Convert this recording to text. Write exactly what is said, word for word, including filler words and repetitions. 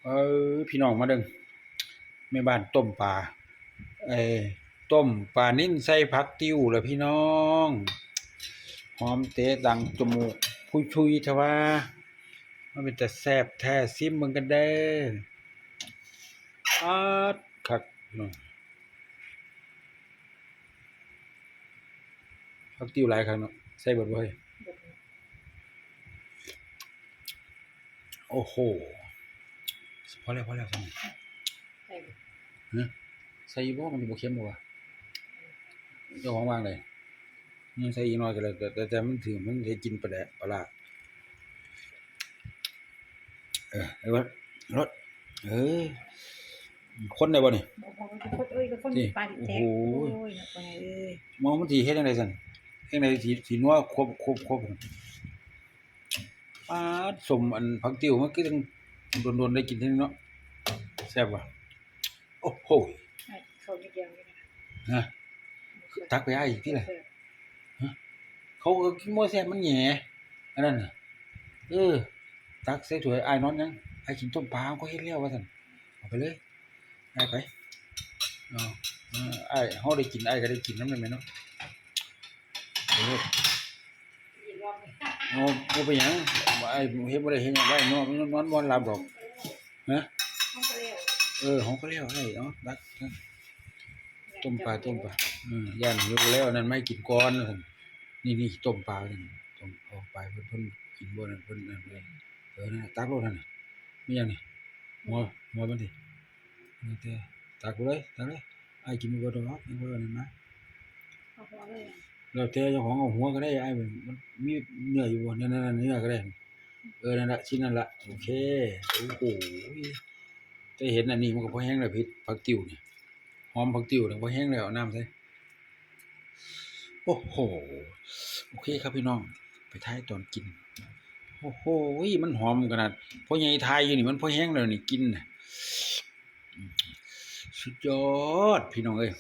เออ พี่น้องมาเด้อ แม่บ้านต้มปลา เอ้ย ต้มปลานิลใส่ผักติ้วล่ะพี่น้อง หอมเตะดังจมูกพุยชุยแท้ว่า มันเป็นตาแซ่บแท้ ซิมเบิ่งกันเด้อ อ๊าด คักเนาะ ผักติ้วหลายคักเนาะ ใส่เบิดบ่เฮ้ย โอ้โห พอแล้ว พอแล้ว ใส่ ฮะ ใส่บ่ มันสิบ่เค็มบ่วะ เจ้าของวางเลย มันใส่อีกหน่อยก็ได้ แต่ แต่ แต่มันถือ มันสิกินปลาแดก ปลาร้า เออ ไอ้วัด รถ เออ คนได้บ่นี่ บ่ บ่ บ่ คน เอ้ย คน นี่ ปลาดิบแท้ โอ้โห โอ้ย นะ พ่อใหญ่เอ้ย มองมันสิเฮ็ดจั่งใดซั่น เฮ็ดจั่งใดสิ สินัวครบ ครบ ครบ ป๊าด ส้มอันผักติ้ว มันคือจั่งโดนๆ ได้กินเทื่อนึงเนาะ แซ่บว่ะ โอ้โห ไอ้ เขานิดเดียวนี่นะ ฮะ ตักไปอ้ายอีกทีละ เออ ฮะ เขาก็กินบ่แซ่บ มันแหง อันนั้นน่ะ เออ ตักใส่ถ้วย อ้ายนอนยัง อ้ายกินต้มปลา ก็เฮ็ดแล้วว่าซั่น เอาไปเลย อ้ายไป เอา เออ อ้าย เฮาได้กิน อ้ายก็ได้กินนำได้แหมเนาะ ไปเลย เอา บ่เป็นหยัง อ้ายเฮ็ดบ่ได้เฮ็ดหยัง อ้ายนอน นอนบ่หลับดอก ฮะ เฮาก็แล้ว เออ เฮาก็แล้ว อ้าย เอา ตัก ต้มปลา ต้มปลา เออ ย่านหิวแล้ว นั่นไม่กินก่อน นี่ นี่ ต้มปลา นี่ ต้ม เอาไป เพิ่น เพิ่นกินบ่นั่น เพิ่นนั่น เพิ่น เออ นั่นน่ะ ตักโลดนั่นน่ะ มีหยังนี่ หัว หัวมันติ นี่แต่ ตักเลย ตักเลย อ้ายกินบ่เบิดดอก กินบ่เบิดนั่นมา เอาหัวเลย แล้วแต่เจ้าของเอาหัวก็ได้ อ้าย มันมีเนื้ออยู่บ่ นั่นๆๆ เนื้อก็ได้ เออ นั่นละ ชิ้นนั่นละ โอเค โอ้โห แต่เห็นอันนี้มันก็พอแฮงแล้ว เผ็ดผักติ้วนี่ หอมผักติ้วนี่พอแฮงแล้ว เอาน้ำใส่ โอ้โห โอเคครับพี่น้อง ไปถ่ายตอนกิน โอ้โห มันหอมขนาด พ่อใหญ่ถ่ายอยู่นี่ มันพอแฮงแล้วนี่ กินน่ะ สุดยอด พี่น้องเอ้ย